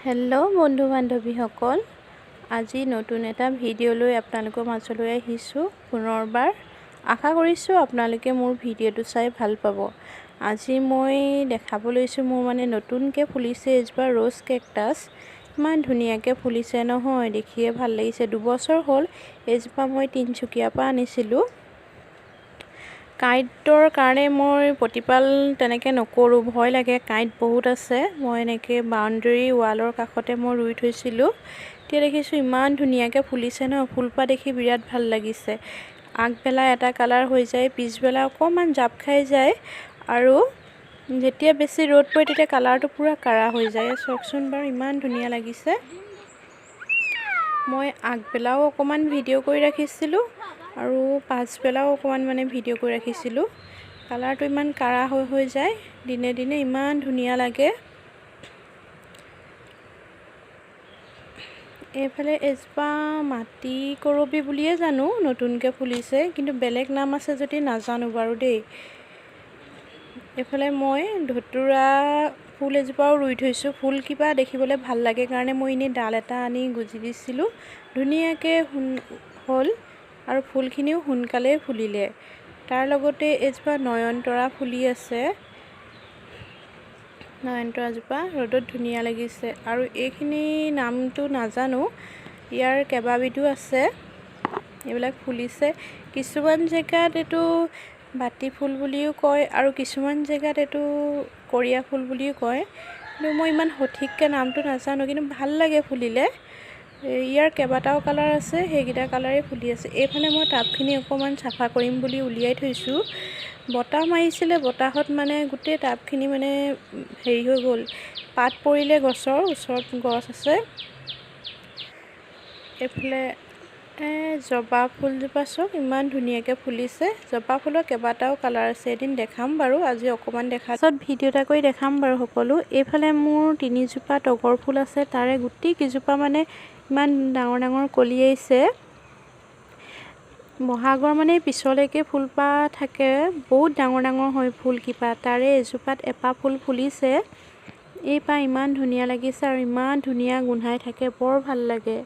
Hello' বন্ধু বান্ধৱীসকল, আজি নতুন এটা ভিডিঅ' লৈ আপোনালোকৰ মাজলৈ আহিছোঁ পুনৰবাৰ। আশা কৰিছোঁ আপোনালোকে মোৰ ভিডিঅ'টো চাই ভাল পাব। আজি মই দেখাব লৈছোঁ মোৰ মানে নতুনকৈ ফুলিছে এজোপা ৰ'জ কেকটাছ। ইমান ধুনীয়াকৈ ফুলিছে নহয়, দেখিয়ে ভাল লাগিছে। 2 বছৰ হ'ল, এইজোপা মই তিনিচুকীয়াৰ পৰা আনিছিলোঁ। কাঁইটৰ কাৰণে মই প্ৰতিপাল তেনেকৈ নকৰোঁ, ভয় লাগে, কাঁইট বহুত আছে। মই এনেকৈ বাউণ্ডেৰী ৱালৰ কাষতে মই ৰুই থৈছিলোঁ। এতিয়া দেখিছোঁ ইমান ধুনীয়াকৈ ফুলিছে ন, ফুলপাহ দেখি বিৰাট ভাল লাগিছে। আগবেলা এটা কালাৰ হৈ যায়, পিছবেলা অকণমান জাপ খাই যায় আৰু যেতিয়া বেছি ৰ'দ পৰে তেতিয়া কালাৰটো পূৰা কাৰা হৈ যায়। চাওকচোন বাৰু, ইমান ধুনীয়া লাগিছে। মই আগবেলাও অকণমান ভিডিঅ' কৰি ৰাখিছিলোঁ আৰু পাছবেলাও অকণমান মানে ভিডিঅ' কৰি ৰাখিছিলোঁ। কালাৰটো ইমান কাৰা হৈ হৈ যায় দিনে দিনে, ইমান ধুনীয়া লাগে। এইফালে এজোপা মাটি কৰবি বুলিয়ে জানো, নতুনকৈ ফুলিছে, কিন্তু বেলেগ নাম আছে যদি নাজানো বাৰু দেই। এইফালে মই ধতুৰা ফুল এজোপাও ৰুই থৈছোঁ। ফুল কিবা দেখিবলৈ ভাল লাগে কাৰণে মই এনেই ডাল এটা আনি গুজি দিছিলোঁ। ধুনীয়াকৈ হ'ল আৰু ফুলখিনিও সোনকালেই ফুলিলে। তাৰ লগতে এজোপা নয়নতৰা ফুলি আছে। নয়নতৰাজোপা ৰ'দত ধুনীয়া লাগিছে। আৰু এইখিনি নামটো নাজানো, ইয়াৰ কেইবাবিধো আছে, এইবিলাক ফুলিছে। কিছুমান জেগাত এইটো বাতি ফুল বুলিও কয় আৰু কিছুমান জেগাত এইটো কৰিয়া ফুল বুলিও কয়, কিন্তু মই ইমান সঠিককৈ নামটো নাজানো, কিন্তু ভাল লাগে ফুলিলে। ইয়াৰ কেইবাটাও কালাৰ আছে, সেইকেইটা কালাৰেই ফুলি আছে। এইফালে মই টাবখিনি অকণমান চাফা কৰিম বুলি উলিয়াই থৈছোঁ। বতাহ মাৰিছিলে, বতাহত মানে গোটেই টাবখিনি মানে হেৰি হৈ গ'ল, পাত পৰিলে গছৰ, ওচৰত গছ আছে। এইফালে জবা ফুলজোপা চাওক, ইমান ধুনীয়াকৈ ফুলিছে। জবা ফুলৰ কেইবাটাও কালাৰ আছে, এদিন দেখাম বাৰু, আজি অকণমান দেখা পাছত ভিডিঅ' এটা কৰি দেখাম বাৰু সকলো। এইফালে মোৰ তিনিজোপা তগৰ ফুল আছে, তাৰে গোটেই কেইজোপা মানে ইমান ডাঙৰ ডাঙৰ কলি আহিছে। বহাগৰ মানে পিছলৈকে ফুলপাহ থাকে, বহুত ডাঙৰ ডাঙৰ হয় ফুলকেইপাহ। তাৰে এজোপাত এপাহ ফুল ফুলিছে, এইপাহ ইমান ধুনীয়া লাগিছে আৰু ইমান ধুনীয়া গোন্ধাই থাকে, বৰ ভাল লাগে।